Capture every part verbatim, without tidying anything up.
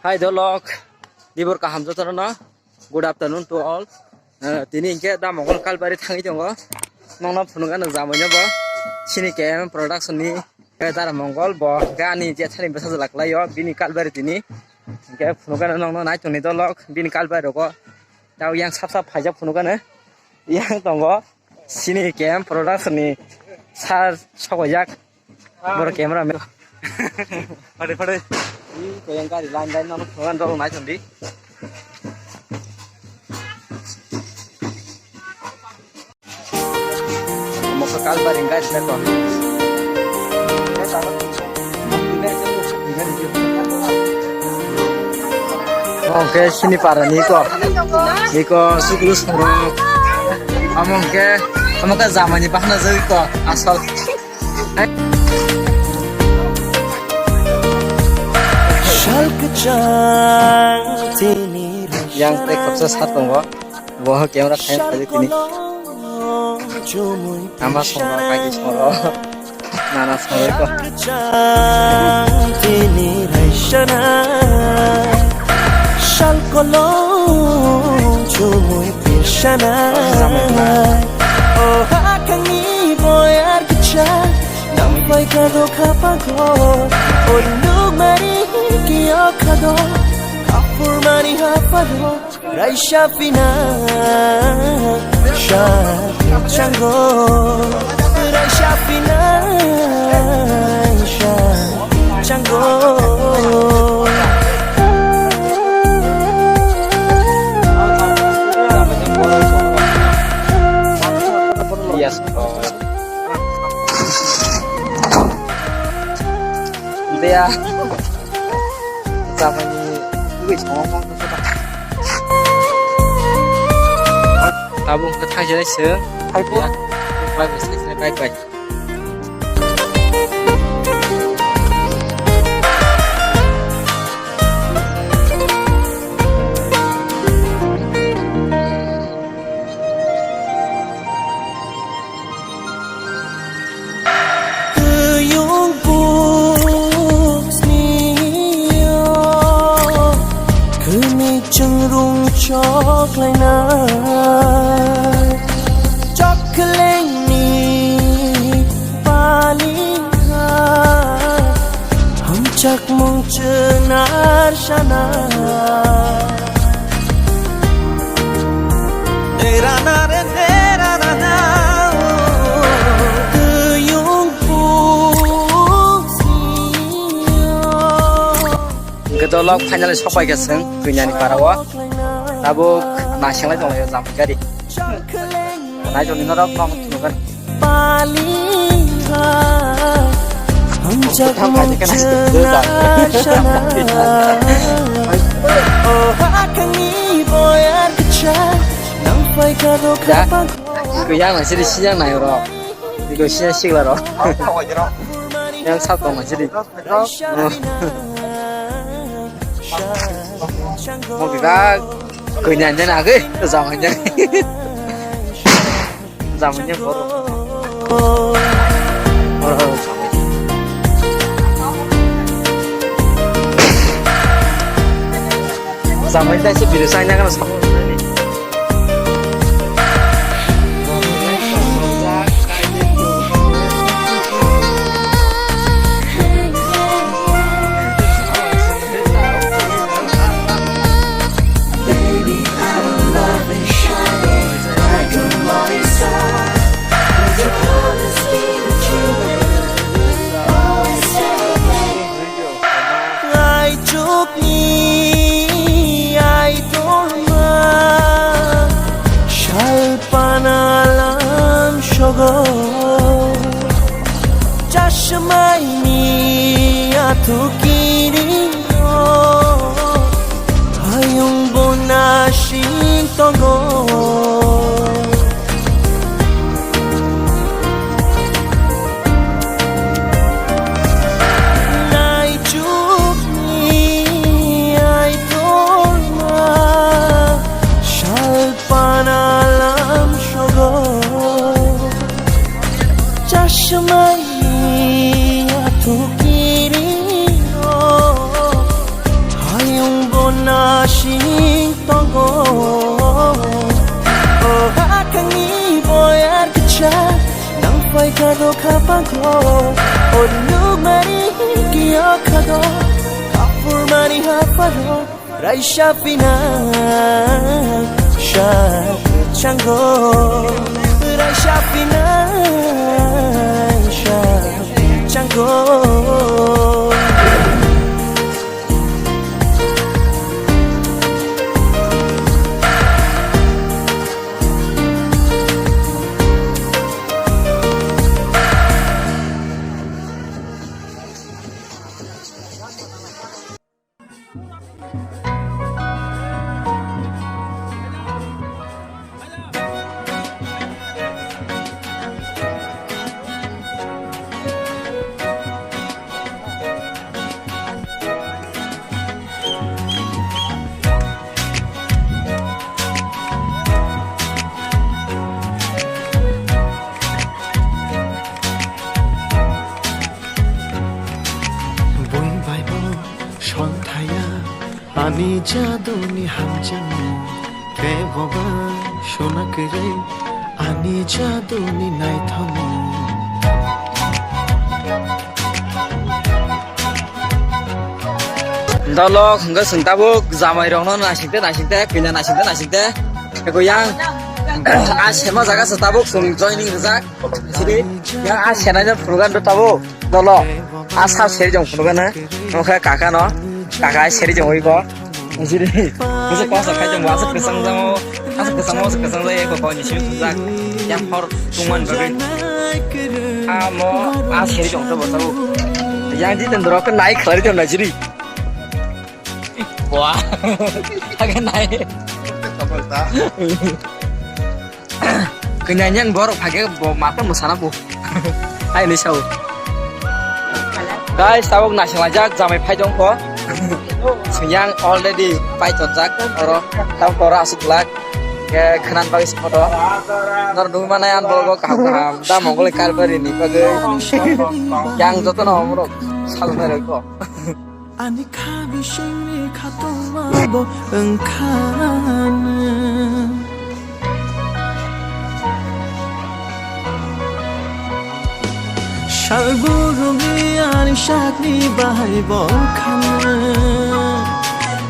Hai dolok, dibor kaham jotono no. Good afternoon to all. Eh, tini hingke da Mongol Kalbari thangwi tongo. Nongno phunukgano jamui no bo. Sini K M production ni, eh, Dara Mongol bo hingke ani jethani bwsajwk laklaio bini Kalbari tini. Hingke phunukgano nongno nai tongni dolok bini Kalbari rogo. Tao yang sap sap phaijak phunukgano. Yang tongo. Sini K M production ni sir sokoijak. Boro camera man. Phade, phade. Ih, koyang gari line line no phone rok nai tongdi. Mokha Kalbari gari na ko. Oke, sini para ni ko. Ni ko suklu sorok. Amo ke, amo ke jamani bahna jai ko asal. Sal kwchang tini yang tei khoroksa sat tongo. Bo camera khaina phai tini. Ama songro, kaki songro. Nana songro ko. Sal kwchang tini raisana. Sal kolong chumui pisana. O hakangni boyar kwchang. Nang bai ka do khapang ko. Oi nuk mari ki o khado. Kapur mani hapado. Raisa pina sha chango. Raisa pina sha chango. Yes, bro. Dia. Jamani tugui songo mong tongkha. Tabuk wngkha thangsinai se. Hai po. Ya. Bye bye, thangsinai bye bye. Twiung pungsnio khwni chwngrung choklainai. Chokhlengni pali ha hamchakmung chwnar sana. Hwnkhe dolok finally sokpai kha chwng Kwinyani para o. Tabuk naisinglai tonglaio jamani gari. Nai tongni norok nok thunukgani. Kwchang nang sidi siyang nai oro. Iko siyang sigla ro. Yang sat tong nang sidi. Mo kika kanya nya na ke, jamai nya. Jamai nya boro. Boro jamai. Jamai ta se biru sai na kana sa. Aichukni aidorma salpana lam sogo. Chashmaini athukiri hayung bona sing tongo. Naichukni aidorma salpana lam sogo. Chashmai athukiri Tongo, o hathangni boyar kicha, nang phaikha do khapango, o nukmani kiyokhago, kapurmani haparo, raisa pina, sa chango, raisa pina, sa chango. Bui bai bo sol thaya, ani jaduni hamjakmung. Keboba sona kwrwi, ani jaduni naithokmung. Dolok hwnkhe chwng tabuk jamairokno naisingte naisingte, kanya naisingte naisingte. Eko yang a sema jaga se tabuk chwng joining rijak. Sini yang a senaino phunukgwi tabuk dolo. A sab seri jong phunukgwi na. Nokha kaka no. Kaka seri jong oi bo. Sini. Musu kosa khai jong asa kesang jang o. Asa kesang o, asa kesang jang eko koni sini sujak. Yang hor tungman bagwi. Amo a seri jong to bo tabuk. Yang di tendro ke nai khari jong na sini. Wah. Kage nai. Kanya yang borok phage bo mata musana bo. Hai ni sao. Guys, tabuk naising laijak jamai phai dong kho. Yang already pai tonjak oro. Tabuk oro asuk lak. Ke khnan bagwi se photo. Nor nung manai an bologo kaham kaham. Da mongol kalbari ni bagwi. Yang joto no omorok sal nai roi kho. Ani kha bisingni khatungma bo wngkhana. Sal burumni ani sakni bahai bo wngkhana.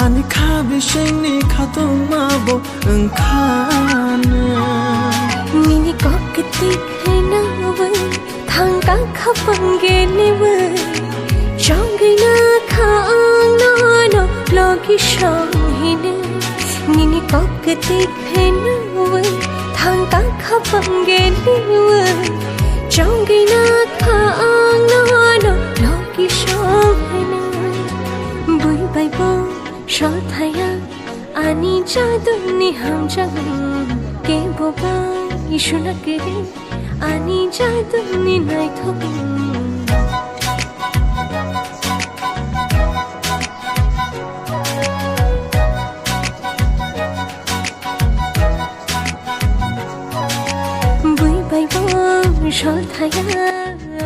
Ani kha bisingni khatungma bo wngkhana. Nini kok kwtwi khaina bai thangka khapang gini bai. Chongwi na kha ang nono logi song hini. Nini kok kwtwi khaina bai thangka khapang gini bai. Chongwi na kha ang nono logi song hini. Bui bai bo sol thaya. Ani jaduni hamjakmung keboba isuna kiri. Ani jaduni naithokmung. Bui bai bo sol thaya.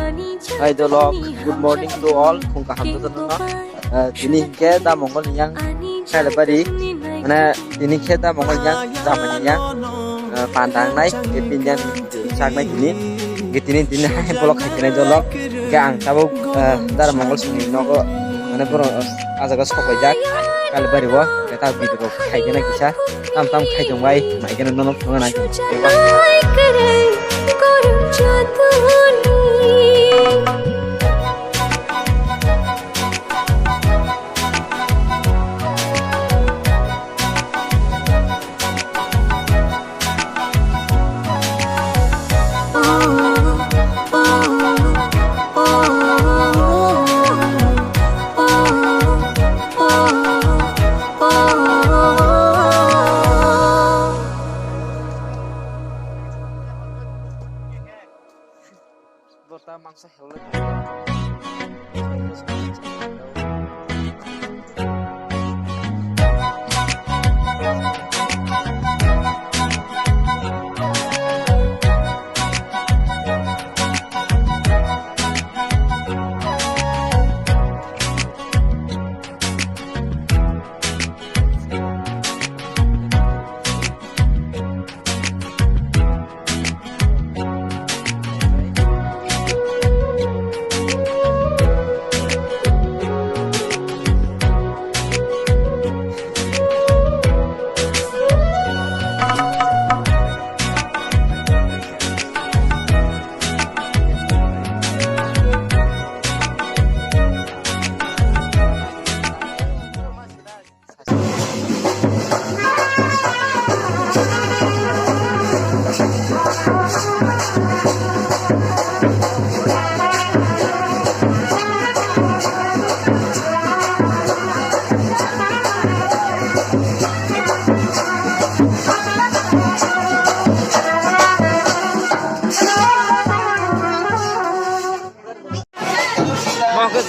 Ani Hai dolok, jaduni good morning to all. Phung kaham joto no. Eh, tini hingke da mongol ni yang Khailabari, mane tini khe da mongol yang jamani yang, eh, panda wngnai, eh, pindian chaknai tini. Hingke tini, tini hai bolok khai khenai dolok. Hingke ang tabuk, eh, dara mongol songni nogo, mane borok, eh, ah jaga sok paijak, Khailabari o, hingke ta video rok khai khenai kisa, tam tam khai tongbai, mai kheno nono phunukna nai.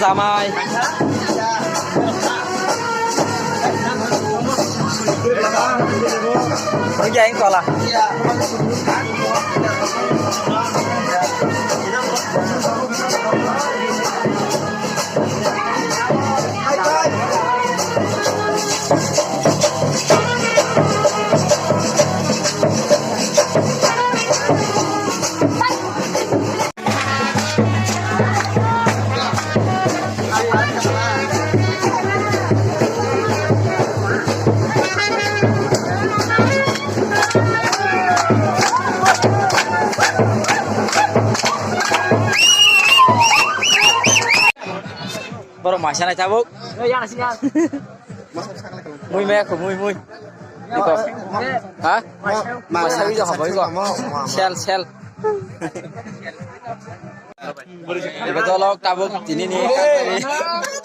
Tamai. Oke, yang kola. Borok maisa nai tabuk. Mui maya kho, mui, mui. Iko. Ha? Maisa wi jaha bai ko. Sel, sel. Iko dolok tabuk tini ni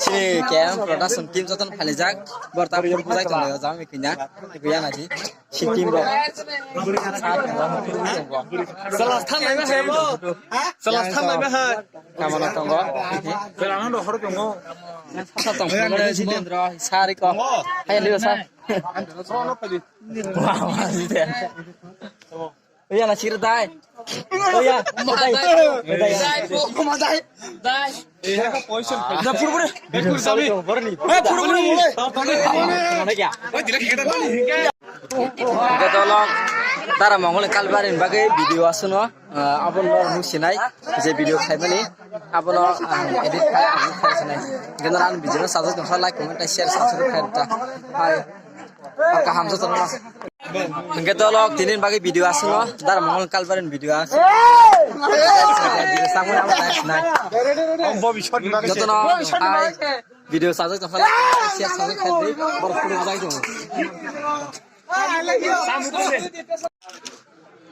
chini K M production team joton phalijak. Bor tabuk bujai tong jami kinya. Iko yana di. Sikkim rok. Salas thanglaiba hai bo. Salas thanglaiba hai. Kamana tongo. Belano do horo tongo. Sasa tong phone Jitendra, sari ko. Hai liyo sa. Wah, wah, Jiten. Oya na sir dai. Oya, dai. Dai, dai. Dai. Na purpure. Sabi. Eh, purpure. Mana kya? Hingke dolok dara mongol kalbari bagwi video asuno, ah, abono nusinai je video khaimani abono ang edit khai ang khai sinai. Hingke nara ang video no sajak tongkha like comment share subscribe khai ta. Hai. Kaham sa tongma. Hingke dolok tini bagwi video asuno dara mongol kalbari video asuno. Video samung amo khai sinai. Jotono hai. Video sajak tongkha like share subscribe khai di. Borok photo bujai tongo.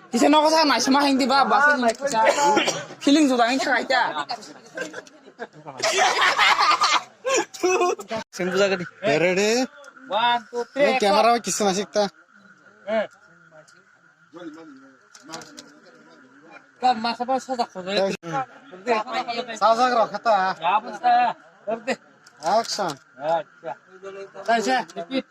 Kisa nogo sa nai sama hingdi ba, ba sing nai kisa. Feeling juda hing kha kha. Sing buja gadi. Ready? One, two, three. Camera kisa na sikta. Ka masa ba sajak khojai. Sajak rok khata. Ya basta. Action. Acha. Repeat.